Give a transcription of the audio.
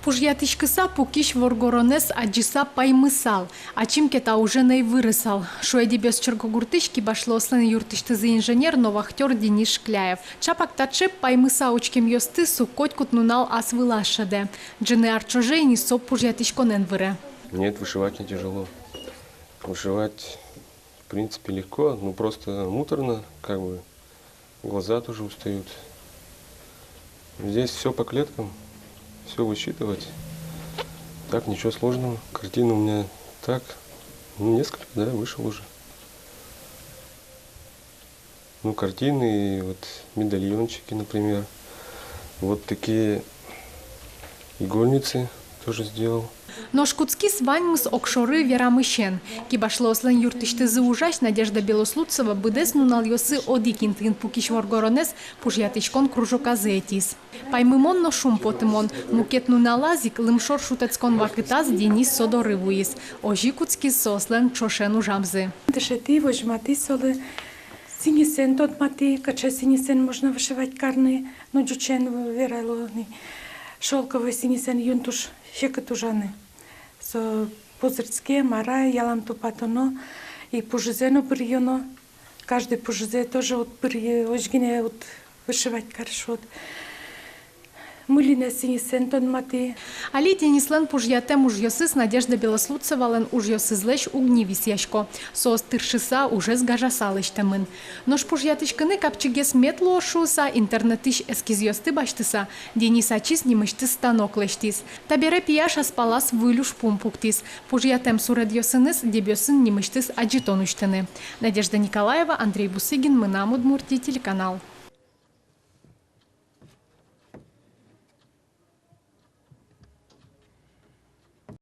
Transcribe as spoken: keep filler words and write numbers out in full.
Пужъятӥськыса пукись воргоронэз адӟыса паймысал, ачим ке та ужен ӧй вырысал, шуэ Дэбес черкогуртысь кибашлыослэн юртысьтызы инженер но вахтёр Денис Шкляев. Чапак таӵе паймыса учкемъёсты со котькуд нунал ас вылаз шӧдэ. Ӝыны ар ӵоже ини со пужъятӥськонэн выре. Нет, вышивать не тяжело. Вышивать, в принципе, легко, ну, просто муторно, как бы, глаза тоже устают. Здесь всё по клеткам, всё высчитывать. Так, ничего сложного. Картина у меня так, ну, несколько, да, вышил уже. Ну, картины и вот медальончики, например. Вот такие игольницы тоже сделал. Нош кутскиз ваньмыз огшоры верамысен. Кибашлыослэн юртысьтызы ужась Надежда Белослудцева быдэс нуналъёсы одӥг интыын пукись воргоронэз пужъятӥськон кружоказы ӧтиз. Паймымон но шумпотымон, мукет нуналаз ик, лымшор шутэтскон вакытаз, Денис со доры вуиз. Озьы кутскиз соослэн ӵошен ужамзы. Дышетӥ, возьматӥ солы, сӥньысэн тодматӥ, кыӵе сӥньысэн можно вышивать карыны, ну, ӟучен верало ни, шёлковой сӥньысэн юн туж секыт ужаны. Со пузырьске, мар-а, ялан тупатоно, и пужызэ но быръёно. Каждый пужызэ тоже уд быръе, озьы гинэ уд вышивать карыш вот. Мылинэ сӥньысэн тодматӥ. Али Денислэн пужъятэм ужъёсыз Надежда Белослудцевалэн ужъёсызлэсь уг ни висъясько. Соос тыршыса, ужез гажаса лэсьтэмын. Нош пужъятӥськыны капчигес мед луоз шуыса, интернетысь эскизъёсты басьтыса, Денис ачиз нимысьтыз станок лэсьтӥз. Табере пияш ас палаз выль ужпум пуктӥз. Пужъятэм суредъёсыныз Дэбесын нимысьтыз адӟытон усьтыны. Надежда Николаева, Андрей Бусыгин, «Мынам Удмуртие» телеканал.